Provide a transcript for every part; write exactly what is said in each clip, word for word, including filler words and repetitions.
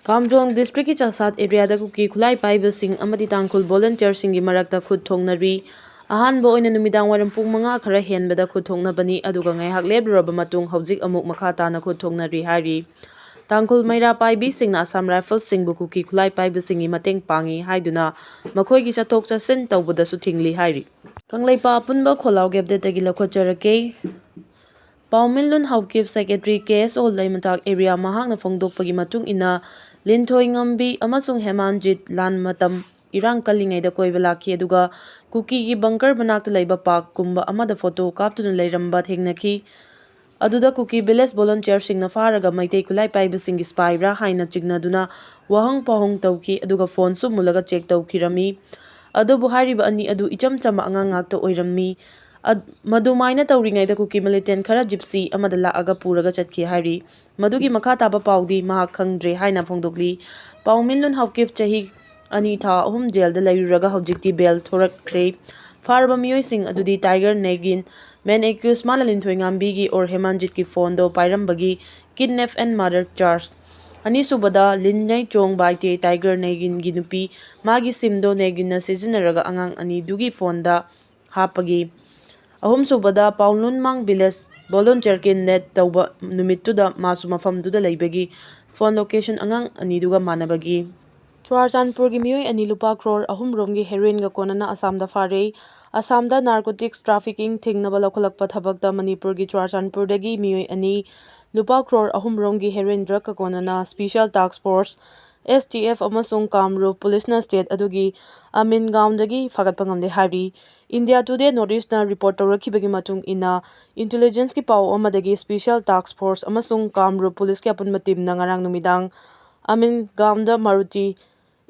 ꯀꯥꯝꯖꯣꯡ ꯗꯤꯁꯇ꯭ꯔꯤꯛꯀꯤ ꯆꯥꯁꯥꯠ ꯑꯦꯔꯤꯌꯥꯗ ꯀꯨꯀꯤ ꯈꯨꯠꯂꯥꯏ ꯄꯥꯏꯕꯁꯤꯡ ꯑꯃꯗꯤ ꯇꯥꯡꯈꯨꯜ ꯚꯣꯂꯨꯟꯇꯤꯌꯔꯁꯤꯡꯒꯤ ꯃꯔꯛꯇ ꯈꯨꯠ ꯊꯣꯛꯅꯔꯤ꯫ ꯑꯍꯥꯟꯕ ꯑꯣꯏꯅ ꯅꯨꯃꯤꯗꯥꯡ ꯋꯥꯏꯔꯝ ꯄꯨꯡ ꯃꯉꯥ ꯈꯔ ꯍꯦꯟꯕꯗ ꯈꯨꯠ ꯊꯣꯛꯅꯕꯅꯤ, ꯑꯗꯨꯒ ꯉꯥꯏꯍꯥꯛ ꯂꯦꯞꯂꯨꯔꯕ ꯃꯇꯨꯡ ꯍꯧꯖꯤꯛ ꯑꯃꯨꯛ ꯃꯈꯥ ꯇꯥꯅ ꯈꯨꯠ ꯊꯣꯛꯅꯔꯤ ꯍꯥꯏꯔꯤ꯫ ꯇꯥꯡꯈꯨꯜ ꯃꯩꯔꯥ ꯄꯥꯏꯕꯤꯁꯤꯡꯅ ꯑꯁꯥꯝ ꯔꯥꯏꯐꯜꯁꯤꯡꯕꯨ ꯀꯨꯀꯤ ꯈꯨꯠꯂꯥꯏ ꯄꯥꯏꯕꯁꯤꯡꯒꯤ ꯃꯇꯦꯡ ꯄꯥꯡꯏ ꯍꯥꯏꯗꯨꯅ ꯃꯈꯣꯏꯒꯤ ꯆꯠꯊꯣꯛ ꯆꯠꯁꯤꯟ ꯇꯧꯕꯗꯁꯨ ꯊꯤꯡꯂꯤ ꯍꯥꯏꯔꯤ꯫ ꯀꯪꯂꯩꯄꯥꯛ ꯑꯄꯨꯟꯕ ꯈꯣꯜꯂꯥꯎꯒꯤ ꯑꯞꯗꯦꯠꯇꯒꯤ ꯂꯧꯈꯠꯆꯔꯛꯀꯦ꯫ ꯄꯥꯎꯃꯤꯟꯂꯨꯟ ꯍꯥꯎꯀꯤꯞ, ꯁꯦꯀ꯭ꯔꯦꯇꯔꯤ ꯀꯦ ꯑꯦꯁ ꯑꯣ ꯂꯩꯃꯊꯥꯛ ꯑꯦꯔꯤꯌꯥ, ꯃꯍꯥꯛꯅ ꯐꯣꯡꯗꯣꯛꯄꯒꯤ ꯃꯇꯨꯡ ꯏꯟꯅ, ꯂꯤꯟꯊꯣꯏ ꯉꯝꯕꯤ ꯑꯃꯁꯨꯡ ꯍꯦꯃꯥꯟꯖꯤꯠ ꯂꯥꯟ ꯃꯇꯝ ꯏꯔꯥꯡ ꯀꯜꯂꯤꯉꯩꯗ ꯀꯣꯏꯕ ꯂꯥꯛꯈꯤ, ꯑꯗꯨꯒ ꯀꯨꯀꯤꯒꯤ ꯕꯪꯀꯔ ꯃꯅꯥꯛꯇ ꯂꯩꯕ ꯄꯥꯔꯛꯀꯨꯝꯕ ꯑꯃꯗ ꯐꯣꯇꯣ ꯀꯥꯞꯇꯨꯅ ꯂꯩꯔꯝꯕ ꯊꯦꯡꯅꯈꯤ꯫ ꯑꯗꯨꯗ ꯀꯨꯀꯤ ꯚꯤꯂꯦꯖ ꯚꯣꯂꯨꯟꯇꯤꯌꯔꯁꯤꯡꯅ ꯐꯥꯔꯒ ꯃꯩꯇꯩ ꯈꯨꯠꯂꯥꯏ ꯄꯥꯏꯕꯁꯤꯡꯒꯤ ꯁꯤꯄꯥꯏꯔꯥ ꯍꯥꯏꯅ ꯆꯤꯡꯅꯗꯨꯅ ꯋꯥꯍꯪ ꯄꯥꯎꯍꯪ ꯇꯧꯈꯤ, ꯑꯗꯨꯒ ꯐꯣꯟꯁꯨ ꯃꯨꯜꯂꯒ ꯆꯦꯛ ꯇꯧꯈꯤꯔꯝꯃꯤ꯫ ꯑꯗꯨꯕꯨ ꯍꯥꯏꯔꯤꯕ ꯑꯅꯤ ꯑꯗꯨ ꯏꯆꯝ ꯆꯝꯕ ꯑꯉꯥꯡ ꯉꯥꯛꯇ ꯑꯣꯏꯔꯝꯃꯤ꯫ ꯑꯗ-, ꯃꯗꯨꯃꯥꯏꯅ ꯇꯧꯔꯤꯉꯩꯗ ꯀꯨꯀꯤ ꯃꯤꯂꯤꯇꯦꯟ ꯈꯔ ꯖꯤꯞꯁꯤ ꯑꯃꯗ ꯂꯥꯛꯑꯒ ꯄꯨꯔꯒ ꯆꯠꯈꯤ ꯍꯥꯏꯔꯤ꯫ ꯃꯗꯨꯒꯤ ꯃꯈꯥ ꯇꯥꯕ ꯄꯥꯎꯗꯤ ꯃꯍꯥꯛ ꯈꯪꯗ꯭ꯔꯦ ꯍꯥꯏꯅ ꯐꯣꯡꯗꯣꯛꯂꯤ꯫ ꯄꯥꯎꯃꯤꯟꯂꯨꯟ ꯍꯥꯎꯀꯤꯞ ꯆꯍꯤ ꯑꯅꯤ ꯊꯥ ꯑꯍꯨꯝ ꯖꯦꯜꯗ ꯂꯩꯔꯨꯔꯒ ꯍꯧꯖꯤꯛꯇꯤ ꯕꯦꯜ ꯊꯣꯔꯛꯈ꯭ꯔꯦ꯫ ꯐꯥꯔꯕ ꯃꯤꯑꯣꯏꯁꯤꯡ ꯑꯗꯨꯗꯤ ꯇꯥꯏꯒꯔ ꯅꯦꯒꯤꯟ, ꯃꯦꯟ ꯑꯦꯀ꯭ꯌꯨꯁ ꯃꯥꯅ ꯂꯤꯟꯊꯣꯏ ꯉꯥꯝꯕꯤꯒꯤ ꯑꯣꯔ ꯍꯦꯃꯥꯟꯖꯤꯠꯀꯤ ꯐꯣꯟꯗꯣ ꯄꯥꯏꯔꯝꯕꯒꯤ ꯀꯤꯗꯅꯦꯞ ꯑꯦꯟ ꯃꯔꯗꯔ ꯆꯥꯔꯖ꯫ ꯑꯅꯤꯁꯨꯕꯗ ꯂꯤꯟꯅꯩ ꯆꯣꯡ ꯕꯥꯏꯇꯦ, ꯇꯥꯏꯒꯔ ꯅꯦꯒꯤꯟꯒꯤ ꯅꯨꯄꯤ, ꯃꯥꯒꯤ ꯁꯤꯝꯗꯣ ꯅꯦꯒꯤꯟꯅ ꯁꯤꯖꯤꯟꯅꯔꯒ ꯑꯉꯥꯡ ꯑꯅꯤꯗꯨꯒꯤ ꯐꯣꯟꯗ ꯍꯥꯞꯄꯒꯤ꯫ ꯑꯍꯨꯝꯁꯨꯕꯗ ꯄꯥꯎꯂꯨꯟꯃꯥꯡ ꯚꯤꯂꯦꯖ ꯚꯣꯂꯨꯟꯇꯤꯌꯔ ꯀꯤꯗꯅꯦꯞ ꯇꯧꯕ ꯅꯨꯃꯤꯠꯇꯨꯗ ꯃꯥꯁꯨ ꯃꯐꯝꯗꯨꯗ ꯂꯩꯕꯒꯤ ꯐꯣꯟ ꯂꯣꯀꯦꯁꯟ ꯑꯉꯥꯡ ꯑꯅꯤꯗꯨꯒ ꯃꯥꯟꯅꯕꯒꯤ꯫ ꯆꯨꯔꯥꯆꯥꯟꯄꯨꯔꯒꯤ ꯃꯤꯑꯣꯏ ꯑꯅꯤ ꯂꯨꯄꯥ ꯀ꯭ꯔꯣꯔ ꯑꯍꯨꯝ ꯔꯣꯝꯒꯤ ꯍꯦꯔꯣꯏꯟꯒ ꯀꯣꯟꯅꯅ ꯑꯁꯥꯝꯗ ꯐꯥꯔꯦ꯫ ꯑꯁꯥꯝꯗ ꯅꯥꯔꯀꯣꯇꯤꯛꯁ ꯇ꯭ꯔꯥꯐꯤꯀꯤꯡ ꯊꯤꯡꯅꯕ ꯂꯧꯈꯠꯂꯛꯄ ꯊꯕꯛꯇ ꯃꯅꯤꯄꯨꯔꯒꯤ ꯆꯨꯔꯥꯆꯥꯟꯄꯨꯔꯗꯒꯤ ꯃꯤꯑꯣꯏ ꯑꯅꯤ ꯂꯨꯄꯥ ꯀ꯭ꯔꯣꯔ ꯑꯍꯨꯝ ꯔꯣꯝꯒꯤ ꯍꯦꯔꯣꯏꯟ ꯗ꯭ꯔꯒꯀ ꯀꯣꯟꯅꯅ ꯁ꯭ꯄꯤꯁꯦꯜ ꯇꯥꯛꯁ ꯐꯣꯔꯁ, ꯑꯦꯁ ꯇꯤ ꯑꯦꯐ, ꯑꯃꯁꯨꯡ ꯀꯥꯝꯔꯨꯞ ꯄꯨꯂꯤꯁꯅ ꯁ꯭ꯇꯦꯠ ꯑꯗꯨꯒꯤ ꯑꯃꯤꯟꯒꯥꯎꯟꯗꯒꯤ ꯐꯥꯒꯠꯄ ꯉꯝꯂꯦ ꯍꯥꯏꯔꯤ꯫ ꯏꯟꯗꯤꯌꯥ ꯇꯨꯗꯦ ꯅꯣꯔꯠ ꯏꯁꯅ ꯔꯤꯄꯣꯔꯠ ꯇꯧꯔꯛꯈꯤꯕꯒꯤ ꯃꯇꯨꯡ ꯏꯟꯅ, ꯏꯟꯇꯦꯂꯤꯖꯦꯟꯁꯀꯤ ꯄꯥꯎ ꯑꯃꯗꯒꯤ ꯁ꯭ꯄꯤꯁꯦꯜ ꯇꯥꯛꯁ ꯐꯣꯔꯁ ꯑꯃꯁꯨꯡ ꯀꯥꯝꯔꯨꯞ ꯄꯨꯂꯤꯁꯀꯤ ꯑꯄꯨꯟꯕ ꯇꯤꯝꯅ ꯉꯔꯥꯡ ꯅꯨꯃꯤꯗꯥꯡ ꯑꯃꯤꯟꯒꯥꯎꯟꯗ Maruti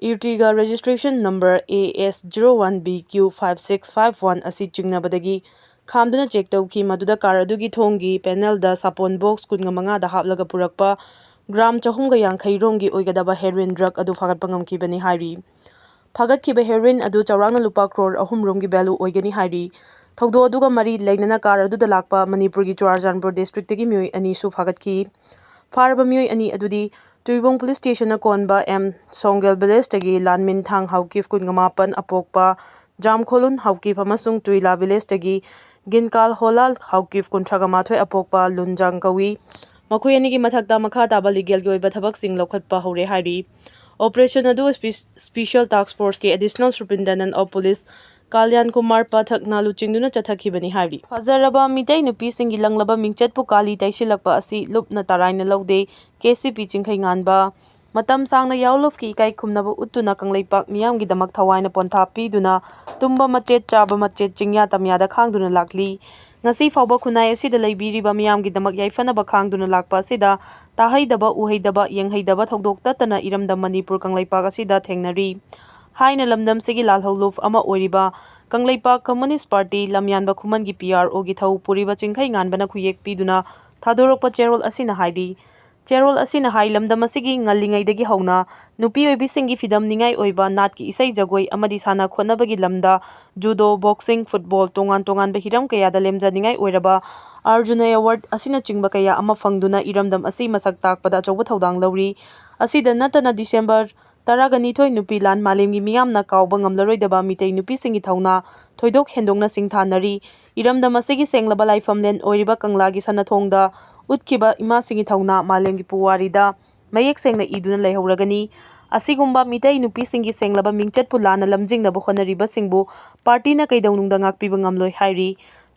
Ertiga registration number A S zero one B Q five six five one ꯑꯁꯤ ꯆꯤꯡꯅꯕꯗꯒꯤ ꯈꯥꯝꯗꯨꯅ ꯆꯦꯛ ꯇꯧꯈꯤ꯫ ꯃꯗꯨꯗ ꯀꯥꯔ ꯑꯗꯨꯒꯤ ꯊꯣꯡꯒꯤ ꯄꯦꯅꯦꯜꯗ ꯁꯥꯄꯣꯟ ꯕꯣꯛꯁ ꯀꯨꯟꯒ ꯃꯉꯥꯗ ꯍꯥꯞꯂꯒ ꯄꯨꯔꯛꯄ ꯒ꯭ꯔꯥꯝ ꯆꯍꯨꯝꯒ ꯌꯥꯡꯈꯩ ꯔꯣꯝꯒꯤ ꯑꯣꯏꯒꯗꯕ ꯍꯦꯔꯣꯏꯟ ꯗ꯭ꯔꯒ ꯑꯗꯨ ꯐꯥꯒꯠꯄ ꯉꯝꯈꯤꯕꯅꯤ ꯍꯥꯏꯔꯤ꯫ ꯐꯥꯒꯠꯈꯤꯕ ꯍꯦꯔꯣꯏꯟ ꯑꯗꯨ ꯆꯥꯎꯔꯥꯛꯅ ꯂꯨꯄꯥ ꯀ꯭ꯔꯣꯔ ꯑꯍꯨꯝ ꯔꯣꯝꯒꯤ ꯚꯦꯂꯨ ꯑꯣꯏꯒꯅꯤ ꯍꯥꯏꯔꯤ꯫ ꯊꯧꯗꯣꯛ ꯑꯗꯨꯒ ꯃꯔꯤ ꯂꯩꯅꯅ ꯀꯥꯔ ꯑꯗꯨꯗ ꯂꯥꯛꯄ ꯃꯅꯤꯄꯨꯔꯒꯤ ꯆꯨꯔꯥꯆꯥꯟꯄꯨꯔ ꯗꯤꯁꯇ꯭ꯔꯤꯛꯇꯒꯤ ꯃꯤꯑꯣꯏ ꯑꯅꯤꯁꯨ ꯐꯥꯒꯠꯈꯤ꯫ ꯐꯥꯔꯕ ꯃꯤꯑꯣꯏ ꯑꯅꯤ ꯑꯗꯨꯗꯤ ꯇꯨꯏꯕꯣꯡ ꯄꯨꯂꯤꯁ ꯁ꯭ꯇꯦꯁꯟꯅ ꯀꯣꯟꯕ ꯑꯦꯝ ꯁꯣꯡꯒꯦꯜ ꯚꯤꯂꯦꯖꯇꯒꯤ ꯂꯥꯟꯃꯤꯟꯊꯥꯡ ꯍꯥꯎꯀꯤꯞ ꯀꯨꯟꯒ ꯃꯥꯄꯟ ꯑꯄꯣꯛꯄ ꯖꯥꯝꯈꯣꯂꯨꯟ ꯍꯥꯎꯀꯤꯞ ꯑꯃꯁꯨꯡ ꯇꯨꯏꯂꯥ ꯚꯤꯂꯦꯖꯇꯒꯤ ꯒꯤꯟꯀꯥꯜ ꯍꯣꯂꯥꯜ ꯍꯥꯎꯀꯤꯞ ꯀꯨꯟꯊ꯭ꯔꯥꯒ ꯃꯥꯊꯣꯏ ꯑꯄꯣꯛꯄ ꯂꯨꯟꯖꯥꯡ ꯀꯧꯏ꯫ ꯃꯈꯣꯏ ꯑꯅꯤꯒꯤ ꯃꯊꯛꯇ ꯃꯈꯥ ꯇꯥꯕ ꯂꯤꯒꯦꯜꯒꯤ ꯑꯣꯏꯕ ꯊꯕꯛꯁꯤꯡ ꯂꯧꯈꯠꯄ ꯍꯧꯔꯦ ꯍꯥꯏꯔꯤ꯫ ꯑꯣꯄꯔꯦꯁꯟ ꯑꯗꯨ ꯁ꯭ꯄꯤ-, ꯁ꯭ꯄꯤꯁꯦꯜ ꯇꯥꯛꯁ ꯐꯣꯔꯁꯀꯤ additional superintendent of police Kalyan Kumar ꯄꯥꯊꯛꯅ ꯂꯨꯆꯤꯡꯗꯨꯅ ꯆꯠꯊꯈꯤꯕꯅꯤ ꯍꯥꯏꯔꯤ꯫ ꯐꯖꯔꯕ ꯃꯤꯇꯩ ꯅꯨꯄꯤꯁꯤꯡꯒꯤ ꯂꯪꯂꯕ ꯃꯤꯡꯆꯠꯄꯨ ꯀꯥꯂꯤ ꯇꯩꯁꯤꯜꯂꯛꯄ ꯑꯁꯤ ꯂꯨꯞꯅ ꯇꯔꯥꯏꯅ ꯂꯧꯗꯦ꯫ ꯀꯦ ꯁꯤ ꯄꯤ ꯆꯤꯡꯈꯩꯉꯥꯟꯕ꯫ ꯃꯇꯝ ꯁꯥꯡꯅ ꯌꯥꯑꯣꯂꯨꯞꯀꯤ ꯏꯀꯥꯏ ꯈꯨꯝꯅꯕ ꯎꯠꯇꯨꯅ ꯀꯪꯂꯩꯄꯥꯛ ꯃꯤꯌꯥꯝꯒꯤꯗꯃꯛ ꯊꯋꯥꯏꯅ ꯄꯣꯟꯊꯥ ꯄꯤꯗꯨꯅ ꯇꯨꯝꯕ ꯃꯆꯦꯠ ꯆꯥꯕ ꯃꯆꯦꯠ ꯆꯤꯡꯌꯥ ꯇꯝꯌꯥꯗ ꯈꯥꯡꯗꯨꯅ ꯂꯥꯛꯂꯤ꯫ ꯉꯁꯤ ꯐꯥꯎꯕ ꯈꯨꯟꯅꯥꯏ ꯑꯁꯤꯗ ꯂꯩꯕꯤꯔꯤꯕ ꯃꯤꯌꯥꯝꯒꯤꯗꯃꯛ ꯌꯥꯏꯐꯅꯕ ꯈꯥꯡꯗꯨꯅ ꯂꯥꯛꯄ ꯑꯁꯤꯗ ꯇꯥꯍꯩꯗꯕ ꯎꯍꯩꯗꯕ ꯌꯦꯡꯍꯩꯗꯕ ꯊꯧꯗꯣꯛ ꯇꯠꯇꯅ ꯏꯔꯝꯗꯝ ꯃꯅꯤꯄꯨꯔ ꯀꯪꯂꯩꯄꯥꯛ ꯑꯁꯤꯗ ꯊꯦꯡꯅꯔꯤ ꯍꯥꯏꯅ ꯂꯝꯗꯝꯁꯤꯒꯤ ꯂꯥꯜꯍꯧꯂꯨꯞ ꯑꯃ ꯑꯣꯏꯔꯤꯕ Kangleipak communist party ꯂꯝꯌꯥꯟꯕ ꯈꯨꯃꯟꯒꯤ P R ꯑꯣꯒꯤ ꯊꯧ ꯄꯨꯔꯤꯕ ꯆꯤꯡꯈꯩꯉꯥꯟꯕꯅ ꯈꯨꯌꯦꯛ ꯄꯤꯗꯨꯅ ꯊꯥꯗꯣꯔꯛꯄ ꯆꯦꯔꯣꯜ ꯑꯁꯤꯅ ꯍꯥꯏꯔꯤ꯫ ꯆꯦꯔꯣꯜ ꯑꯁꯤꯅ ꯍꯥꯏ, ꯂꯝꯗꯝ ꯑꯁꯤꯒꯤ ꯉꯜꯂꯤꯉꯩꯗꯒꯤ ꯍꯧꯅ ꯅꯨꯄꯤ ꯑꯣꯏꯕꯤꯁꯤꯡꯒꯤ ꯐꯤꯗꯝ ꯅꯤꯡꯉꯥꯏ ꯑꯣꯏꯕ ꯅꯥꯠꯀꯤ ꯏꯁꯩ ꯖꯒꯣꯏ ꯑꯃꯗꯤ ꯁꯥꯟꯅ ꯈꯣꯠꯅꯕꯒꯤ ꯂꯝꯗ ꯖꯨꯗꯣ, ꯕꯣꯛꯁꯤꯡ, ꯐꯨꯠꯕꯣꯜ, ꯇꯣꯉꯥꯟ ꯇꯣꯉꯥꯟꯕ ꯍꯤꯔꯝ ꯀꯌꯥꯗ ꯂꯦꯝꯖꯅꯤꯡꯉꯥꯏ ꯑꯣꯏꯔꯕ ꯑꯔꯖꯨꯟ ꯑꯦꯋꯥꯔꯗ ꯑꯁꯤꯅꯆꯤꯡꯕ ꯀꯌꯥ ꯑꯃ ꯐꯪꯗꯨꯅ ꯏꯔꯝꯗꯝ ꯑꯁꯤ ꯃꯁꯛ ꯇꯥꯛꯄꯗ ꯑꯆꯧꯕ ꯊꯧꯗꯥꯡ ꯂꯧꯔꯤ꯫ ꯑꯁꯤꯗ ꯅꯠꯇꯅ ꯗꯤꯁꯦꯝꯕꯔ ꯇꯔꯥꯒ ꯅꯤꯊꯣꯏ ꯅꯨꯄꯤ ꯂꯥꯟ ꯃꯥꯂꯦꯝꯒꯤ ꯃꯤꯌꯥꯝꯅ ꯀꯥꯎꯕ ꯉꯝꯂꯔꯣꯏꯗꯕ ꯃꯤꯇꯩ ꯅꯨꯄꯤꯁꯤꯡꯒꯤ ꯊꯧꯅꯥ ꯊꯣꯏꯗꯣꯛ ꯍꯦꯟꯗꯣꯛꯅ ꯁꯤꯡꯊꯥꯅꯔꯤ꯫ ꯏꯔꯝꯗꯝ ꯑꯁꯤꯒꯤ ꯁꯦꯡꯂꯕ ꯂꯥꯏꯐꯝꯂꯦꯟ ꯑꯣꯏꯔꯤꯕ ꯀꯪꯂꯥꯒꯤ ꯁꯅꯥꯊꯣꯡꯗ ꯎꯠꯈꯤꯕ ꯏꯃꯥꯁꯤꯡꯒꯤ ꯊꯧꯅꯥ ꯃꯥꯂꯦꯝꯒꯤ ꯄꯨꯋꯥꯔꯤꯗ ꯃꯌꯦꯛ ꯁꯦꯡꯅ ꯏꯗꯨꯅ ꯂꯩꯍꯧꯔꯒꯅꯤ꯫ ꯑꯁꯤꯒꯨꯝꯕ ꯃꯤꯇꯩ ꯅꯨꯄꯤꯁꯤꯡꯒꯤ ꯁꯦꯡꯂꯕ ꯃꯤꯡꯆꯠꯄꯨ ꯂꯥꯟꯅ ꯂꯝꯖꯤꯡꯅꯕ ꯍꯣꯠꯅꯔꯤꯕꯁꯤꯡꯕꯨ ꯄꯥꯔꯇꯤꯅ ꯀꯩꯗꯧꯅꯨꯡꯗ ꯉꯥꯛꯄꯤꯕ ꯉꯝꯂꯣꯏ ꯍꯥꯏꯔꯤ꯫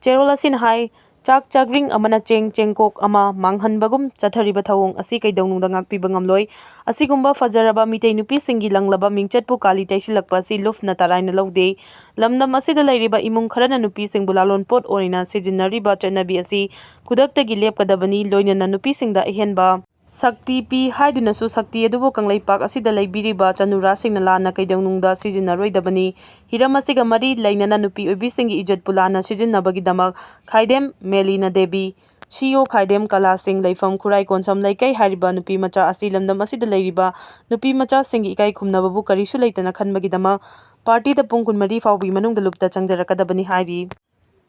ꯆꯦꯔꯣꯜ ꯑꯁꯤꯅ ꯍꯥꯏ, ꯆꯥꯛ ꯆꯥꯛꯔꯤꯡ ꯑꯃꯅ ꯆꯦꯡ ꯆꯦꯡꯀꯣꯛ ꯑꯃ ꯃꯥꯡꯍꯟꯕꯒꯨꯝ ꯆꯠꯊꯔꯤꯕ ꯊꯧꯑꯣꯡ ꯑꯁꯤ ꯀꯩꯗꯧꯅꯨꯡꯗ ꯉꯥꯛꯄꯤꯕ ꯉꯝꯂꯣꯏ꯫ ꯑꯁꯤꯒꯨꯝꯕ ꯐꯖꯔꯕ ꯃꯤꯇꯩ ꯅꯨꯄꯤꯁꯤꯡꯒꯤ ꯂꯪꯂꯕ ꯃꯤꯡꯆꯠꯄꯨ ꯀꯥꯂꯤ ꯇꯩꯁꯤꯜꯂꯛꯄ ꯑꯁꯤ ꯂꯨꯞꯅ ꯇꯔꯥꯏꯅ ꯂꯧꯗꯦ꯫ ꯂꯝꯗꯝ ꯑꯁꯤꯗ ꯂꯩꯔꯤꯕ ꯏꯃꯨꯡ ꯈꯔꯅ ꯅꯨꯄꯤꯁꯤꯡꯕꯨ ꯂꯥꯂꯣꯟꯄꯣꯠ ꯑꯣꯏꯅ ꯁꯤꯖꯤꯟꯅꯔꯤꯕ ꯆꯠꯅꯕꯤ ꯑꯁꯤ ꯈꯨꯗꯛꯇꯒꯤ ꯂꯦꯞꯀꯗꯕꯅꯤ, ꯂꯣꯏꯅꯅ ꯅꯨꯄꯤꯁꯤꯡꯗ ꯑꯍꯦꯟꯕ ꯁꯛꯇꯤ ꯄꯤ ꯍꯥꯏꯗꯨꯅꯁꯨ ꯁꯛꯇꯤ ꯑꯗꯨꯕꯨ ꯀꯪꯂꯩꯄꯥꯛ ꯑꯁꯤꯗ ꯂꯩꯕꯤꯔꯤꯕ ꯆꯅꯨꯔꯥꯁꯤꯡꯅ ꯂꯥꯟꯅ ꯀꯩꯗꯧꯅꯨꯡꯗ ꯁꯤꯖꯤꯟꯅꯔꯣꯏꯗꯕꯅꯤ꯫ ꯍꯤꯔꯝ ꯑꯁꯤꯒ ꯃꯔꯤ ꯂꯩꯅꯅ ꯅꯨꯄꯤ ꯑꯣꯏꯕꯤꯁꯤꯡꯒꯤ ꯏꯖꯠꯄꯨ ꯂꯥꯟꯅ ꯁꯤꯖꯤꯟꯅꯕꯒꯤꯗꯃꯛ ꯈꯥꯏꯗꯦꯝ ꯃꯦꯂꯤꯅꯥ ꯗꯦꯕꯤ, ꯁꯤ ꯏ ꯑꯣ ꯈꯥꯏꯗꯦꯝ ꯀꯂꯥ ꯁꯤꯡ, ꯂꯩꯐꯝ ꯈꯨꯔꯥꯏ ꯀꯣꯟꯁꯝ ꯂꯩꯀꯥꯏ ꯍꯥꯏꯔꯤꯕ ꯅꯨꯄꯤ ꯃꯆꯥ ꯑꯁꯤ ꯂꯝꯗꯝ ꯑꯁꯤꯗ ꯂꯩꯔꯤꯕ ꯅꯨꯄꯤ ꯃꯆꯥꯁꯤꯡꯒꯤ ꯏꯀꯥꯏ ꯈꯨꯝꯅꯕꯕꯨ ꯀꯔꯤꯁꯨ ꯂꯩꯇꯅ ꯈꯟꯕꯒꯤꯗꯃꯛ ꯄꯥꯔꯇꯤꯗ ꯄꯨꯡ ꯀꯨꯟꯃꯔꯤ ꯐꯥꯎꯕꯒꯤ ꯃꯅꯨꯡꯗ ꯂꯨꯞꯇ ꯆꯪꯖꯔꯛꯀꯗꯕꯅꯤ ꯍꯥꯏꯔꯤ꯫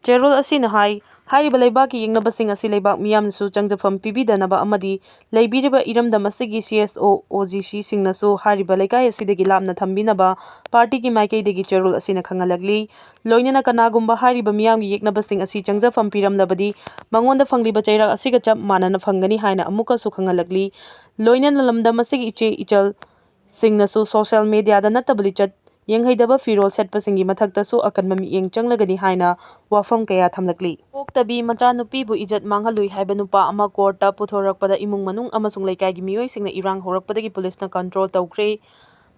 ꯆꯦꯔꯣꯜ ꯑꯁꯤꯅ ꯍꯥꯏ, ꯍꯥꯏꯔꯤꯕ ꯂꯩꯕꯥꯛꯀꯤ ꯌꯦꯛꯅꯕꯁꯤꯡ ꯑꯁꯤ ꯂꯩꯕꯥꯛ ꯃꯤꯌꯥꯝꯅꯁꯨ ꯆꯪꯖꯐꯝ ꯄꯤꯕꯤꯗꯅꯕ ꯑꯃꯗꯤ ꯂꯩꯕꯤꯔꯤꯕ ꯏꯔꯝꯗꯝ ꯑꯁꯤꯒꯤ C S O, O G C ꯁꯤꯡꯅꯁꯨ ꯍꯥꯏꯔꯤꯕ ꯂꯩꯀꯥꯏ ꯑꯁꯤꯗꯒꯤ ꯂꯥꯞꯅ ꯊꯝꯕꯤꯅꯕ ꯄꯥꯔꯇꯤꯒꯤ ꯃꯥꯏꯀꯩꯗꯒꯤ ꯆꯦꯔꯣꯜ ꯑꯁꯤꯅ ꯈꯪꯍꯜꯂꯛꯂꯤ꯫ ꯂꯣꯏꯅꯅ ꯀꯅꯥꯒꯨꯝꯕ ꯍꯥꯏꯔꯤꯕ ꯃꯤꯌꯥꯝꯒꯤ ꯌꯦꯛꯅꯕꯁꯤꯡ ꯑꯁꯤ ꯆꯪꯖꯐꯝ ꯄꯤꯔꯝꯂꯕꯗꯤ ꯃꯉꯣꯟꯗ ꯐꯪꯂꯤꯕ ꯆꯩꯔꯥꯛ ꯑꯁꯤꯒ ꯆꯞ ꯃꯥꯟꯅꯅ ꯐꯪꯒꯅꯤ ꯍꯥꯏꯅ ꯑꯃꯨꯛꯀꯁꯨ ꯈꯪꯍꯜꯂꯛꯂꯤ꯫ ꯂꯣꯏꯅꯅ ꯂꯝꯗꯝ ꯑꯁꯤꯒꯤ ꯏꯆꯦ ꯏꯆꯜ ꯁꯤꯡꯅꯁꯨ social media ꯗ ꯅꯠꯇꯕ ꯂꯤꯆꯠ ꯌꯦꯡꯍꯩꯗꯕ ꯐꯤꯔꯣꯜ ꯁꯦꯠꯄꯁꯤꯡꯒꯤ ꯃꯊꯛꯇꯁꯨ ꯑꯀꯟꯕ ꯃꯤꯠꯌꯦꯡ ꯆꯪꯂꯒꯅꯤ ꯍꯥꯏꯅ ꯋꯥꯐꯝ ꯀꯌꯥ ꯊꯝꯂꯛꯂꯤ꯫ ꯄꯣꯛꯇꯕꯤ ꯃꯆꯥꯅꯨꯄꯤꯕꯨ ꯏꯖꯠ ꯃꯥꯡꯍꯜꯂꯨꯏ ꯍꯥꯏꯕ ꯅꯨꯄꯥ ꯑꯃ ꯀꯣꯔꯠꯇ ꯄꯨꯊꯣꯔꯛꯄꯗ ꯏꯃꯨꯡ ꯃꯅꯨꯡ ꯑꯃꯁꯨꯡ ꯂꯩꯀꯥꯏꯒꯤ ꯃꯤꯑꯣꯏꯁꯤꯡꯅ ꯏꯔꯥꯡ ꯍꯧꯔꯛꯄꯗꯒꯤ ꯄꯨꯂꯤꯁꯅ control ꯇꯧꯈ꯭ꯔꯦ꯫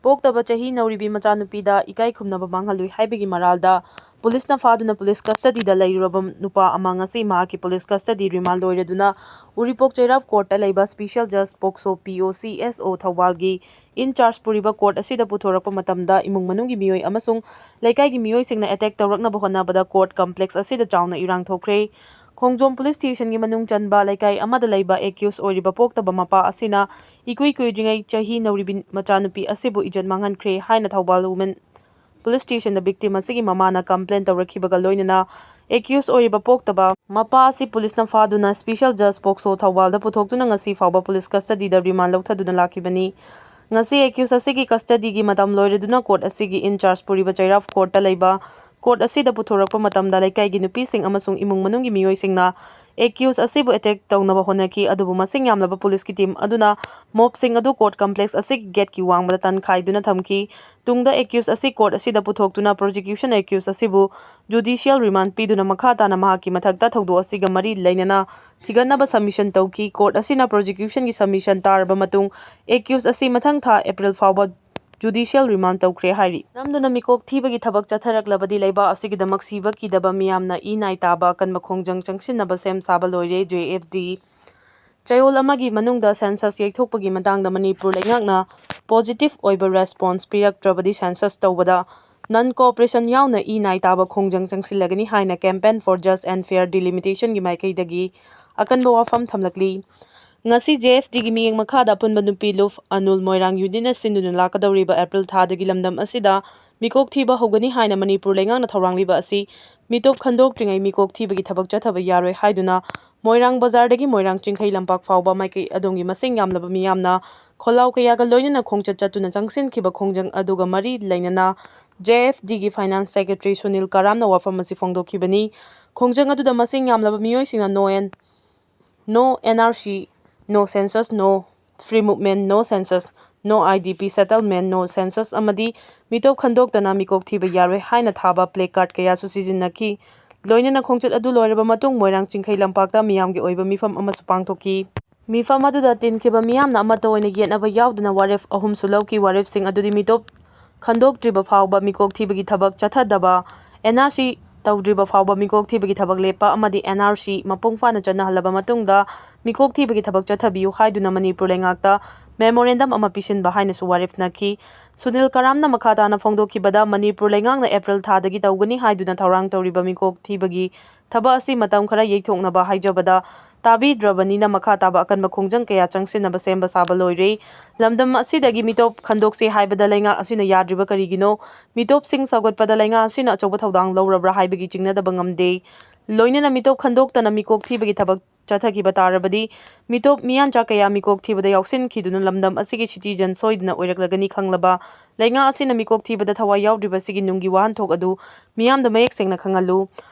ꯄꯣꯛꯇꯕ ꯆꯍꯤ ꯅꯧꯔꯤꯕꯤ ꯃꯆꯥꯅꯨꯄꯤꯗ ꯏꯀꯥꯏ ꯈꯨꯝꯅꯕ ꯃꯥꯡꯍꯜꯂꯨꯏ ꯍꯥꯏꯕꯒꯤ ꯃꯔꯥꯜꯗ ꯄꯨꯂꯤꯁꯅ ꯐꯥꯗꯨꯅ ꯄꯨꯂꯤꯁ custody ꯗ ꯂꯩꯔꯨꯔꯕ ꯅꯨꯄꯥ ꯑꯃ ꯉꯁꯤ ꯃꯍꯥꯛꯀꯤ ꯄꯨꯂꯤꯁ custody remand ꯂꯣꯏꯔꯗꯨꯅ ꯎꯔꯤꯄꯣꯛ ꯆꯩꯔꯥꯞ ꯀꯣꯔꯠꯇ ꯂꯩꯕ Special Judge POCSO, P O C S O ꯊꯧꯕꯥꯜꯒꯤ in charge ꯄꯨꯔꯤꯕ ꯀꯣꯔꯠ ꯑꯁꯤꯗ ꯄꯨꯊꯣꯔꯛꯄ ꯃꯇꯝꯗ ꯏꯃꯨꯡ ꯃꯅꯨꯡꯒꯤ ꯃꯤꯑꯣꯏ ꯑꯃꯁꯨꯡ ꯂꯩꯀꯥꯏꯒꯤ ꯃꯤꯑꯣꯏꯁꯤꯡꯅ attack ꯇꯧꯔꯛꯅꯕ ꯍꯣꯠꯅꯕꯗ ꯀꯣꯔꯠ complex ꯑꯁꯤꯗ ꯆꯥꯎꯅ ꯏꯔꯥꯡ ꯊꯣꯛꯈ꯭ꯔꯦ꯫ ꯈꯣꯡꯖꯣꯝ police station ꯒꯤ ꯃꯅꯨꯡ ꯆꯟꯕ ꯂꯩꯀꯥꯏ ꯑꯃꯗ ꯂꯩꯕ accused ꯑꯣꯏꯔꯤꯕ ꯄꯣꯛꯇꯕ ꯃꯄꯥ ꯑꯁꯤꯅ ꯏꯀꯨꯏ ꯀꯨꯏꯗ꯭ꯔꯤꯉꯩ ꯆꯍꯤ ꯅꯧꯔꯤꯕꯤ ꯃꯆꯥꯅꯨꯄꯤ ꯑꯁꯤꯕꯨ ꯏꯖꯠ ꯃꯥꯡꯍꯟꯈ꯭ꯔꯦ ꯍꯥꯏꯅ ꯊꯧꯕꯥꯜ women police station ꯗ victim ꯑꯁꯤꯒꯤ ꯃꯃꯥꯅ complain ꯇꯧꯔꯛꯈꯤꯕꯒ ꯂꯣꯏꯅꯅ accused ꯑꯣꯏꯔꯤꯕ ꯄꯣꯛꯇꯕ ꯃꯄꯥ ꯑꯁꯤ ꯄꯨꯂꯤꯁꯅ ꯐꯥꯗꯨꯅ Special Judge POCSO ꯊꯧꯕꯥꯜꯗ ꯄꯨꯊꯣꯛꯇꯨꯅ ꯉꯁꯤ ꯐꯥꯎꯕ ꯄꯨꯂꯤꯁ custody ꯗ remand ꯂꯧꯊꯗꯨꯅ ꯂꯥꯛꯈꯤꯕꯅꯤ꯫ ꯉꯁꯤ accused ꯑꯁꯤꯒꯤ custody ꯒꯤ ꯃꯇꯝ ꯂꯣꯏꯔꯗꯨꯅ ꯀꯣꯔꯠ ꯑꯁꯤꯒꯤ in charge ꯄꯨꯔꯤꯕ ꯆꯩꯔꯥꯞ ꯀꯣꯔꯠꯇ ꯂꯩꯕ ꯀꯣꯔꯠ ꯑꯁꯤꯗ ꯄꯨꯊꯣꯔꯛꯄ ꯃꯇꯝꯗ ꯂꯩꯀꯥꯏꯒꯤ ꯅꯨꯄꯤꯁꯤꯡ ꯑꯃꯁꯨꯡ ꯏꯃꯨꯡ ꯃꯅꯨꯡꯒꯤ ꯃꯤꯑꯣꯏꯁꯤꯡꯅ accused ꯑꯁꯤꯕꯨ attack ꯇꯧꯅꯕ ꯍꯣꯠꯅꯈꯤ, ꯑꯗꯨꯕꯨ ꯃꯁꯤꯡ ꯌꯥꯝꯂꯕ ꯄꯨꯂꯤꯁꯀꯤ team ꯑꯗꯨꯅ ꯃꯣꯞꯁꯤꯡ ꯑꯗꯨ ꯀꯣꯔꯠ complex ꯑꯁꯤꯒꯤ ꯒꯦꯠꯀꯤ ꯋꯥꯡꯃꯗ ꯇꯟꯈꯥꯏꯗꯨꯅ ꯊꯝꯈꯤ꯫ ꯇꯨꯡꯗ accused ꯑꯁꯤ ꯀꯣꯔꯠ ꯑꯁꯤꯗ ꯄꯨꯊꯣꯛꯇꯨꯅ prosecution accused ꯑꯁꯤꯕꯨ judicial remand ꯄꯤꯗꯨꯅ ꯃꯈꯥ ꯇꯥꯅ ꯃꯍꯥꯛꯀꯤ ꯃꯊꯛꯇ ꯊꯧꯗꯣꯛ ꯑꯁꯤꯒ ꯃꯔꯤ ꯂꯩꯅꯅ ꯊꯤꯒꯠꯅꯕ submission ꯇꯧꯈꯤ꯫ ꯀꯣꯔꯠ ꯑꯁꯤꯅ prosecution ꯒꯤ submission ꯇꯥꯔꯕ ꯃꯇꯨꯡ accused ꯑꯁꯤ ꯃꯊꯪ ꯊꯥ April ꯐꯥꯎꯕ judicial remand ꯇꯧꯈ꯭ꯔꯦ ꯍꯥꯏꯔꯤ꯫ ꯅꯝꯗꯨꯅ ꯃꯤꯀꯣꯛ ꯊꯤꯕꯒꯤ ꯊꯕꯛ ꯆꯠꯊꯔꯛꯂꯕꯗꯤ ꯂꯩꯕꯥꯛ ꯑꯁꯤꯒꯤꯗꯃꯛ ꯁꯤꯕ ꯀꯤꯗꯕ ꯃꯤꯌꯥꯝꯅ ꯏ ꯅꯥꯏ ꯇꯥꯕ ꯑꯀꯟꯕ ꯈꯣꯡꯖꯪ ꯆꯪꯁꯤꯟꯅꯕ ꯁꯦꯝ ꯁꯥꯕ ꯂꯣꯏꯔꯦ꯫ J F D ꯆꯌꯣꯜ ꯑꯃꯒꯤ ꯃꯅꯨꯡꯗ census ꯌꯩꯊꯣꯛꯄꯒꯤ ꯃꯇꯥꯡꯗ ꯃꯅꯤꯄꯨꯔ ꯂꯩꯉꯥꯛꯅ positive ꯑꯣꯏꯕ response ꯄꯤꯔꯛꯇ꯭ꯔꯕꯗꯤ census ꯇꯧꯕꯗ non cooperation ꯌꯥꯎꯅ ꯏ ꯅꯥꯏ ꯇꯥꯕ ꯈꯣꯡꯖꯪ ꯆꯪꯁꯤꯜꯂꯒꯅꯤ ꯍꯥꯏꯅ Campaign for Just and Fair Delimitation ꯒꯤ ꯃꯥꯏꯀꯩꯗꯒꯤ ꯑꯀꯟꯕ ꯋꯥꯐꯝ ꯊꯝꯂꯛꯂꯤ꯫ ꯉꯁꯤ J F D ꯒꯤ ꯃꯤꯠꯌꯦꯡ ꯃꯈꯥꯗ ꯑꯄꯨꯟꯕ ꯅꯨꯄꯤ ꯂꯨꯞ ꯑꯅꯨꯜ ꯃꯣꯏꯔꯥꯡ unit ꯅ ꯁꯤꯟꯗꯨꯅ ꯂꯥꯛꯀꯗꯧꯔꯤꯕ April ꯊꯥꯗꯒꯤ ꯂꯝꯗꯝ ꯑꯁꯤꯗ ꯃꯤꯀꯣꯛ ꯊꯤꯕ ꯍꯧꯒꯅꯤ ꯍꯥꯏꯅ ꯃꯅꯤꯄꯨꯔ ꯂꯩꯉꯥꯛꯅ ꯊꯧꯔꯥꯡꯂꯤꯕ ꯑꯁꯤ ꯃꯤꯇꯣꯞ ꯈꯟꯗꯣꯛꯇ꯭ꯔꯤꯉꯩ ꯃꯤꯀꯣꯛ ꯊꯤꯕꯒꯤ ꯊꯕꯛ ꯆꯠꯊꯕ ꯌꯥꯔꯣꯏ ꯍꯥꯏꯗꯨꯅ ꯃꯣꯏꯔꯥꯡ ꯕꯖꯥꯔꯗꯒꯤ ꯃꯣꯏꯔꯥꯡ ꯆꯤꯡꯈꯩ ꯂꯝꯄꯥꯛ ꯐꯥꯎꯕ ꯃꯥꯏꯀꯩ ꯑꯗꯣꯝꯒꯤ ꯃꯁꯤꯡ ꯌꯥꯝꯂꯕ ꯃꯤꯌꯥꯝꯅ ꯈꯣꯜꯂꯥꯎ ꯀꯌꯥꯒ ꯂꯣꯏꯅꯅ ꯈꯣꯡꯆꯠ ꯆꯠꯇꯨꯅ ꯆꯪꯁꯤꯟꯈꯤꯕ ꯈꯣꯡꯖꯪ ꯑꯗꯨꯒ ꯃꯔꯤ ꯂꯩꯅꯅ JFDꯒꯤ finance secretary ꯁꯨꯅꯤꯜ ꯀꯔꯥꯝꯅ ꯋꯥꯐꯝ ꯑꯁꯤ ꯐꯣꯡꯗꯣꯛꯈꯤꯕꯅꯤ꯫ ꯈꯣꯡꯖꯪ ꯑꯗꯨꯗ ꯃꯁꯤꯡ ꯌꯥꯝꯂꯕ ꯃꯤꯑꯣꯏꯁꯤꯡꯅ no and no NRC, no census, no free movement, no census, no IDP settlement, no census ꯑꯃꯗꯤ ꯃꯤꯇꯣꯞ ꯈꯟꯗꯣꯛꯇꯅ ꯃꯤꯀꯣꯛ ꯊꯤꯕ ꯌꯥꯔꯣꯏ ꯍꯥꯏꯅ ꯊꯥꯕ placard ꯀꯌꯥꯁꯨ ꯁꯤꯖꯤꯟꯅꯈꯤ꯫ ꯂꯣꯏꯅꯅ ꯈꯣꯡꯆꯠ ꯑꯗꯨ ꯂꯣꯏꯔꯕ ꯃꯇꯨꯡ ꯃꯣꯏꯔꯥꯡ ꯆꯤꯡꯈꯩ ꯂꯝꯄꯥꯛꯇ ꯃꯤꯌꯥꯝꯒꯤ ꯑꯣꯏꯕ ꯃꯤꯐꯝ ꯑꯃꯁꯨ ꯄꯥꯡꯊꯣꯛꯈꯤ꯫ ꯃꯤꯐꯝ ꯑꯗꯨꯗ ꯇꯤꯟꯈꯤꯕ ꯃꯤꯌꯥꯝꯅ ꯑꯃꯠꯇ ꯑꯣꯏꯅ ꯌꯦꯠꯅꯕ ꯌꯥꯎꯗꯅ ꯋꯥꯔꯦꯞ ꯑꯍꯨꯝꯁꯨ ꯂꯧꯈꯤ꯫ ꯋꯥꯔꯦꯞꯁꯤꯡ ꯑꯗꯨꯗꯤ ꯃꯤꯇꯣꯞ ꯈꯟꯗꯣꯛꯇ꯭ꯔꯤꯕ ꯐꯥꯎꯕ ꯃꯤꯀꯣꯛ ꯊꯤꯕꯒꯤ ꯊꯕꯛ ꯆꯠꯊꯗꯕ, NRC ꯇꯧꯗ꯭ꯔꯤꯕ ꯐꯥꯎꯕ ꯃꯤꯀꯣꯛ ꯊꯤꯕꯒꯤ ꯊꯕꯛ ꯂꯦꯞꯄ ꯑꯃꯗꯤ NRC ꯃꯄꯨꯡ ꯐꯥꯅ ꯆꯠꯅꯍꯜꯂꯕ ꯃꯇꯨꯡꯗ ꯃꯤꯀꯣꯛ ꯊꯤꯕꯒꯤ ꯊꯕꯛ ꯆꯠꯊꯕꯤꯌꯨ ꯍꯥꯏꯗꯨꯅ ꯃꯅꯤꯄꯨꯔ ꯂꯩꯉꯥꯛꯇ memorandum ꯑꯃ ꯄꯤꯁꯤꯟꯕ ꯍꯥꯏꯅꯁꯨ ꯋꯥꯔꯦꯞꯅꯈꯤ꯫ ꯁꯨꯅꯤꯜ ꯀꯔꯥꯝꯅ ꯃꯈꯥ ꯇꯥꯅ ꯐꯣꯡꯗꯣꯛꯈꯤꯕꯗ, ꯃꯅꯤꯄꯨꯔ ꯂꯩꯉꯥꯛꯅ April ꯊꯥꯗꯒꯤ ꯇꯧꯒꯅꯤ ꯍꯥꯏꯗꯨꯅ ꯊꯧꯔꯥꯡ ꯇꯧꯔꯤꯕ ꯃꯤꯀꯣꯛ ꯊꯤꯕꯒꯤ ꯊꯕꯛ ꯑꯁꯤ ꯃꯇꯝ ꯈꯔ ꯌꯩꯊꯣꯛꯅꯕ ꯍꯥꯏꯖꯕꯗ ꯇꯥꯕꯤꯗ꯭ꯔꯕꯅꯤꯅ ꯃꯈꯥ ꯇꯥꯕ ꯑꯀꯟꯕ ꯈꯣꯡꯖꯪ ꯀꯌꯥ ꯆꯪꯁꯤꯟꯅꯕ ꯁꯦꯝꯕ ꯁꯥꯕ ꯂꯣꯏꯔꯦ꯫ ꯂꯝꯗꯝ ꯑꯁꯤꯗꯒꯤ ꯃꯤꯇꯣꯞ ꯈꯟꯗꯣꯛꯁꯤ ꯍꯥꯏꯕꯗ ꯂꯩꯉꯥꯛ ꯑꯁꯤꯅ ꯌꯥꯗ꯭ꯔꯤꯕ ꯀꯔꯤꯒꯤꯅꯣ? ꯃꯤꯇꯣꯞꯁꯤꯡ ꯁꯧꯒꯠꯄꯗ ꯂꯩꯉꯥꯛ ꯑꯁꯤꯅ ꯑꯆꯧꯕ ꯊꯧꯗꯥꯡ ꯂꯧꯔꯕ꯭ꯔꯥ ꯍꯥꯏꯕꯒꯤ ꯆꯤꯡꯅꯗꯕ ꯉꯝꯗꯦ꯫ ꯂꯣꯏꯅꯅ ꯃꯤꯇꯣꯞ ꯈꯟꯗꯣꯛꯇꯅ ꯃꯤꯀꯣꯛ ꯊꯤꯕꯒꯤ ꯊꯕꯛ ꯆꯠꯊꯈꯤꯕ ꯇꯥꯔꯕꯗꯤ ꯃꯤꯇꯣꯞ ꯃꯤꯌꯥꯟꯆꯥ ꯀꯌꯥ ꯃꯤꯀꯣꯛ ꯊꯤꯕꯗ ꯌꯥꯎꯁꯤꯟꯈꯤꯗꯨꯅ ꯂꯝꯗꯝ ꯑꯁꯤꯒꯤ citizen ꯁꯣꯏꯗꯅ ꯑꯣꯏꯔꯛꯂꯒꯅꯤ ꯈꯪꯂꯕ ꯂꯩꯉꯥꯛ ꯑꯁꯤꯅ ꯃꯤꯀꯣꯛ ꯊꯤꯕꯗ ꯊꯋꯥꯏ ꯌꯥꯎꯗ꯭ꯔꯤꯕꯁꯤꯒꯤ ꯅꯨꯡꯒꯤ ꯋꯥꯍꯟꯊꯣꯛ ꯑꯗꯨ ꯃꯤꯌꯥꯝꯗ ꯃꯌꯦꯛ ꯁꯦꯡꯅ ꯈꯪꯍꯜꯂꯨ꯫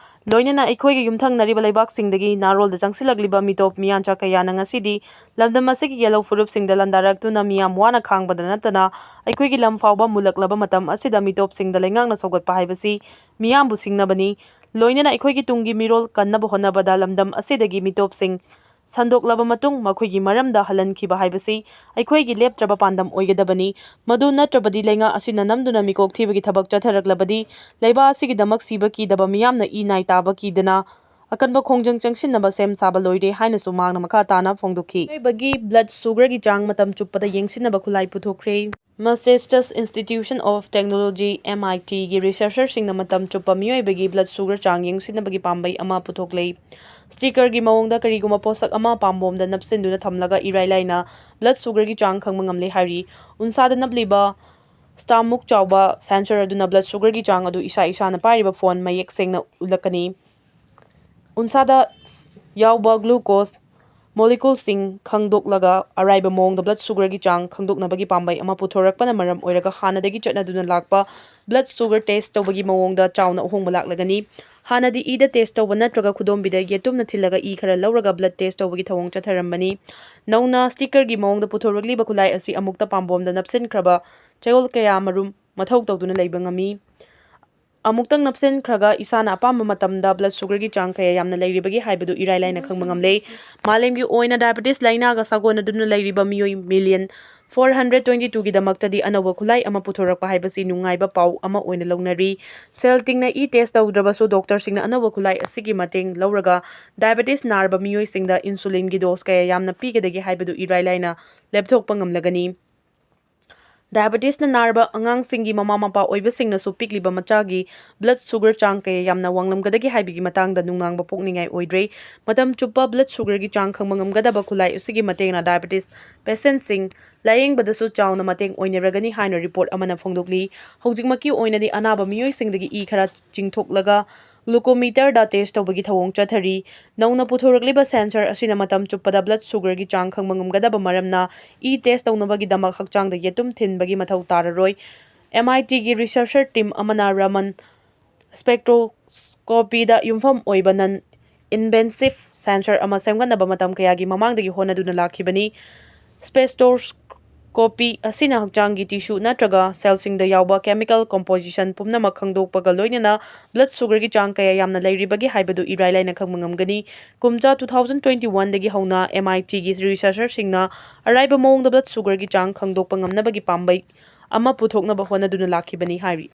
ꯂꯣꯏꯅꯅ ꯑꯩꯈꯣꯏꯒꯤ ꯌꯨꯝꯊꯪꯅꯔꯤꯕ ꯂꯩꯕꯥꯛꯁꯤꯡꯗꯒꯤ ꯅꯥꯔꯣꯜꯗ ꯆꯪꯁꯤꯜꯂꯛꯂꯤꯕ ꯃꯤꯇꯣꯞ ꯃꯤꯌꯥꯟꯆꯥ ꯀꯌꯥꯅ ꯉꯁꯤꯗꯤ ꯂꯝꯗꯝ ꯑꯁꯤꯒꯤ ꯌꯦꯜꯍꯧ ꯐꯨꯔꯨꯞꯁꯤꯡꯗ ꯂꯥꯟꯗꯥꯔꯛꯇꯨꯅ ꯃꯤꯌꯥꯝ ꯋꯥꯅ ꯈꯥꯡꯕꯗ ꯅꯠꯇꯅ ꯑꯩꯈꯣꯏꯒꯤ ꯂꯝ ꯐꯥꯎꯕ ꯃꯨꯜꯂꯛꯂꯕ ꯃꯇꯝ ꯑꯁꯤꯗ ꯃꯤꯇꯣꯞꯁꯤꯡꯗ ꯂꯩꯉꯥꯛꯅ ꯁꯧꯒꯠꯄ ꯍꯥꯏꯕꯁꯤ ꯃꯤꯌꯥꯝꯕꯨ ꯁꯤꯡꯅꯕꯅꯤ꯫ ꯂꯣꯏꯅꯅ ꯑꯩꯈꯣꯏꯒꯤ ꯇꯨꯡꯒꯤ ꯃꯤꯔꯣꯜ ꯀꯟꯅꯕ ꯍꯣꯠꯅꯕꯗ ꯂꯝꯗꯝ ꯑꯁꯤꯗꯒꯤ ꯃꯤꯇꯣꯞꯁꯤꯡ ꯁꯟꯗꯣꯛꯂꯕ ꯃꯇꯨꯡ ꯃꯈꯣꯏꯒꯤ ꯃꯔꯝꯗ ꯍꯜꯍꯟꯈꯤꯕ ꯍꯥꯏꯕꯁꯤ ꯑꯩꯈꯣꯏꯒꯤ ꯂꯦꯞꯇ꯭ꯔꯕ ꯄꯥꯟꯗꯝ ꯑꯣꯏꯒꯗꯕꯅꯤ꯫ ꯃꯗꯨ ꯅꯠꯇ꯭ꯔꯕꯗꯤ ꯂꯩꯉꯥꯛ ꯑꯁꯤꯅ ꯅꯝꯗꯨꯅ ꯃꯤꯀꯣꯛ ꯊꯤꯕꯒꯤ ꯊꯕꯛ ꯆꯠꯊꯔꯛꯂꯕꯗꯤ ꯂꯩꯕꯥꯛ ꯑꯁꯤꯒꯤꯗꯃꯛ ꯁꯤꯕ ꯀꯤꯗꯕ ꯃꯤꯌꯥꯝꯅ ꯏ ꯅꯥꯏ ꯇꯥꯕ ꯀꯤꯗꯅ ꯑꯀꯟꯕ ꯈꯣꯡꯖꯪ ꯆꯪꯁꯤꯟꯅꯕ ꯁꯦꯝ ꯁꯥꯕ ꯂꯣꯏꯔꯦ ꯍꯥꯏꯅꯁꯨ ꯃꯍꯥꯛꯅ ꯃꯈꯥ ꯇꯥꯅ ꯐꯣꯡꯗꯣꯛꯈꯤ꯫ ꯃꯤꯑꯣꯏꯕꯒꯤ blood sugarꯒꯤ ꯆꯥꯡ ꯃꯇꯝ ꯆꯨꯞꯄꯗ ꯌꯦꯡꯁꯤꯟꯅꯕ ꯈꯨꯠꯂꯥꯏ ꯄꯨꯊꯣꯛꯈ꯭ꯔꯦ꯫ Massachusetts Institute of Technology, MITꯒꯤ researcherꯁꯤꯡꯅ ꯃꯇꯝ ꯆꯨꯞꯄ ꯃꯤꯑꯣꯏꯕꯒꯤ blood sugar ꯆꯥꯡ ꯌꯦꯡꯁꯤꯟꯅꯕꯒꯤ ꯄꯥꯝꯕꯩ ꯑꯃ ꯄꯨꯊꯣꯛꯂꯦ꯫ Stickerꯒꯤ ꯃꯑꯣꯡꯗ ꯀꯔꯤꯒꯨꯝꯕ ꯄꯣꯠꯁꯛ ꯑꯃ ꯄꯥꯝꯕꯣꯝꯗ ꯅꯞꯁꯤꯟꯗꯨꯅ ꯊꯝꯂꯒ ꯏꯔꯥꯏ ꯂꯥꯏꯅ blood sugarꯒꯤ ꯆꯥꯡ ꯈꯪꯕ ꯉꯝꯂꯦ ꯍꯥꯏꯔꯤ꯫ ꯎꯟꯁꯥꯗ ꯅꯞꯂꯤꯕ star ꯃꯨꯛ ꯆꯥꯎꯕ sensor ꯑꯗꯨꯅ blood sugarꯒꯤ ꯆꯥꯡ ꯑꯗꯨ ꯏꯁꯥ ꯏꯁꯥꯅ ꯄꯥꯏꯔꯤꯕ phone ꯃꯌꯦꯛ ꯁꯦꯡꯅ ꯎꯠꯂꯛꯀꯅꯤ꯫ ꯎꯟꯁꯥꯗ ꯌꯥꯎꯕ glucose moleculeꯁꯤꯡ ꯈꯪꯗꯣꯛꯂꯒ ꯑꯔꯥꯏꯕ ꯃꯑꯣꯡꯗ blood sugarꯒꯤ ꯆꯥꯡ ꯈꯪꯗꯣꯛꯅꯕꯒꯤ ꯄꯥꯝꯕꯩ ꯑꯃ ꯄꯨꯊꯣꯔꯛꯄꯅ ꯃꯔꯝ ꯑꯣꯏꯔꯒ ꯍꯥꯟꯅꯗꯒꯤ ꯆꯠꯅꯗꯨꯅ ꯂꯥꯛꯄ blood sugar test ꯇꯧꯕꯒꯤ ꯃꯑꯣꯡꯗ ꯆꯥꯎꯅ ꯑꯍꯣꯡꯕ ꯂꯥꯛꯂꯒꯅꯤ꯫ ꯍꯥꯟꯅꯗꯤ ꯏꯗ test ꯇꯧꯕ ꯅꯠꯇ꯭ꯔꯒ ꯈꯨꯗꯣꯝꯕꯤꯗ ꯌꯦꯇꯨꯝꯅ ꯊꯤꯜꯂꯒ ꯏ ꯈꯔ ꯂꯧꯔꯒ blood test ꯇꯧꯕꯒꯤ ꯊꯧꯑꯣꯡ ꯆꯠꯊꯔꯝꯕꯅꯤ꯫ ꯅꯧꯅ stickerꯒꯤ ꯃꯑꯣꯡꯗ ꯄꯨꯊꯣꯔꯛꯂꯤꯕ ꯈꯨꯠꯂꯥꯏ ꯑꯁꯤ ꯑꯃꯨꯛꯇ ꯄꯥꯝꯕꯣꯝꯗ ꯅꯞꯁꯤꯟꯈ꯭ꯔꯕ ꯆꯌꯣꯜ ꯀꯌꯥ ꯃꯔꯨꯝ ꯃꯊꯧ ꯇꯧꯗꯨꯅ ꯂꯩꯕ ꯉꯝꯃꯤ꯫ ꯑꯃꯨꯛꯇꯪ ꯅꯞꯁꯤꯟꯈ꯭ꯔꯒ ꯏꯁꯥꯅ ꯑꯄꯥꯝꯕ ꯃꯇꯝꯗ blood sugarꯒꯤ ꯆꯥꯡ ꯀꯌꯥ ꯌꯥꯝꯅ ꯂꯩꯔꯤꯕꯒꯤ ꯍꯥꯏꯕꯗꯨ ꯏꯔꯥꯏ ꯂꯥꯏꯅ ꯈꯪꯕ ꯉꯝꯂꯦ꯫ ꯃꯥꯂꯦꯝꯒꯤ ꯑꯣꯏꯅ diabetes ꯂꯥꯏꯅꯥꯒ ꯁꯥꯒꯣꯟꯅꯗꯨꯅ ꯂꯩꯔꯤꯕ ꯃꯤꯑꯣꯏ million four hundred twenty twoꯒꯤꯗꯃꯛꯇꯗꯤ ꯑꯅꯧꯕ ꯈꯨꯠꯂꯥꯏ ꯑꯃ ꯄꯨꯊꯣꯔꯛꯄ ꯍꯥꯏꯕꯁꯤ ꯅꯨꯡꯉꯥꯏꯕ ꯄꯥꯎ ꯑꯃ ꯑꯣꯏꯅ ꯂꯧꯅꯔꯤ꯫ Cell ꯇꯤꯡꯅ ꯏ test ꯇꯧꯗ꯭ꯔꯕꯁꯨ doctorꯁꯤꯡꯅ ꯑꯅꯧꯕ ꯈꯨꯠꯂꯥꯏ ꯑꯁꯤꯒꯤ ꯃꯇꯦꯡ ꯂꯧꯔꯒ diabetes ꯅꯥꯔꯕ ꯃꯤꯑꯣꯏꯁꯤꯡꯗ insulinꯒꯤ dose ꯀꯌꯥ ꯌꯥꯝꯅ ꯄꯤꯒꯗꯒꯦ ꯍꯥꯏꯕꯗꯨ ꯏꯔꯥꯏ ꯂꯥꯏꯅ ꯂꯦꯞꯊꯣꯛꯄ ꯉꯝꯂꯒꯅꯤ꯫ Diabetes ꯅꯥꯔꯕ ꯑꯉꯥꯡꯁꯤꯡꯒꯤ ꯃꯃꯥ ꯃꯄꯥ ꯑꯣꯏꯕꯁꯤꯡꯅꯁꯨ ꯄꯤꯛꯂꯤꯕ ꯃꯆꯥꯒꯤ blood sugar ꯆꯥꯡ ꯀꯌꯥ ꯌꯥꯝꯅ ꯋꯥꯡꯂꯝꯒꯗꯒꯦ ꯍꯥꯏꯕꯒꯤ ꯃꯇꯥꯡꯗ ꯅꯨꯡꯅꯥꯡꯕ ꯄꯣꯛꯅꯤꯡꯉꯥꯏ ꯑꯣꯏꯗ꯭ꯔꯦ꯫ ꯃꯇꯝ ꯆꯨꯞꯄ blood sugarꯒꯤ ꯆꯥꯡ ꯈꯪꯕ ꯉꯝꯒꯗꯕ ꯈꯨꯠꯂꯥꯏ ꯑꯁꯤꯒꯤ ꯃꯇꯦꯡꯅ diabetes patientꯁꯤꯡ ꯂꯥꯌꯦꯡꯕꯗꯁꯨ ꯆꯥꯎꯅ ꯃꯇꯦꯡ ꯑꯣꯏꯅꯔꯒꯅꯤ ꯍꯥꯏꯅ report ꯑꯃꯅ ꯐꯣꯡꯗꯣꯛꯂꯤ꯫ ꯍꯧꯖꯤꯛꯃꯛꯀꯤ ꯑꯣꯏꯅꯗꯤ ꯑꯅꯥꯕ ꯃꯤꯑꯣꯏꯁꯤꯡꯗꯒꯤ ꯏ ꯈꯔ ꯆꯤꯡꯊꯣꯛꯂꯒ glucometerꯗ test ꯇꯧꯕꯒꯤ ꯊꯧꯑꯣꯡ ꯆꯠꯊꯔꯤ꯫ ꯅꯧꯅ ꯄꯨꯊꯣꯔꯛꯂꯤꯕ sensor ꯑꯁꯤꯅ ꯃꯇꯝ ꯆꯨꯞꯄꯗ blood sugarꯒꯤ ꯆꯥꯡ ꯈꯪꯕ ꯉꯝꯒꯗꯕ ꯃꯔꯝꯅ ꯏ test ꯇꯧꯅꯕꯒꯤꯗꯃꯛ ꯍꯛꯆꯥꯡꯗ ꯌꯦꯇꯨꯝ ꯊꯤꯟꯕꯒꯤ ꯃꯊꯧ ꯇꯥꯔꯔꯣꯏ꯫ MITꯒꯤ researcher team ꯑꯃꯅ Raman spectroscopyꯗ ꯌꯨꯝꯐꯝ ꯑꯣꯏꯕ non invasive sensor ꯑꯃ ꯁꯦꯝꯒꯠꯅꯕ ꯃꯇꯝ ꯀꯌꯥꯒꯤ ꯃꯃꯥꯡꯗꯒꯤ ꯍꯣꯠꯅꯗꯨꯅ ꯂꯥꯛꯈꯤꯕꯅꯤ꯫ Spectroscopy ꯑꯁꯤꯅ ꯍꯛꯆꯥꯡꯒꯤ tissue ꯅꯠꯇ꯭ꯔꯒ cellꯁꯤꯡꯗ ꯌꯥꯎꯕ chemical composition ꯄꯨꯝꯅꯃꯛ ꯈꯪꯗꯣꯛꯄꯒ ꯂꯣꯏꯅꯅ blood sugarꯒꯤ ꯆꯥꯡ ꯀꯌꯥ ꯌꯥꯝꯅ ꯂꯩꯔꯤꯕꯒꯦ ꯍꯥꯏꯕꯗꯨ ꯏꯔꯥꯏ ꯂꯥꯏꯅ ꯈꯪꯕ ꯉꯝꯒꯅꯤ꯫ ꯀꯨꯝꯖꯥ two thousand twenty oneꯗꯒꯤ ꯍꯧꯅ MITꯒꯤ researcherꯁꯤꯡꯅ ꯑꯔꯥꯏꯕ ꯃꯑꯣꯡꯗ blood sugarꯒꯤ ꯆꯥꯡ ꯈꯪꯗꯣꯛꯄ ꯉꯝꯅꯕꯒꯤ ꯄꯥꯝꯕꯩ ꯑꯃ ꯄꯨꯊꯣꯛꯅꯕ ꯍꯣꯠꯅꯗꯨꯅ ꯂꯥꯛꯈꯤꯕꯅꯤ ꯍꯥꯏꯔꯤ꯫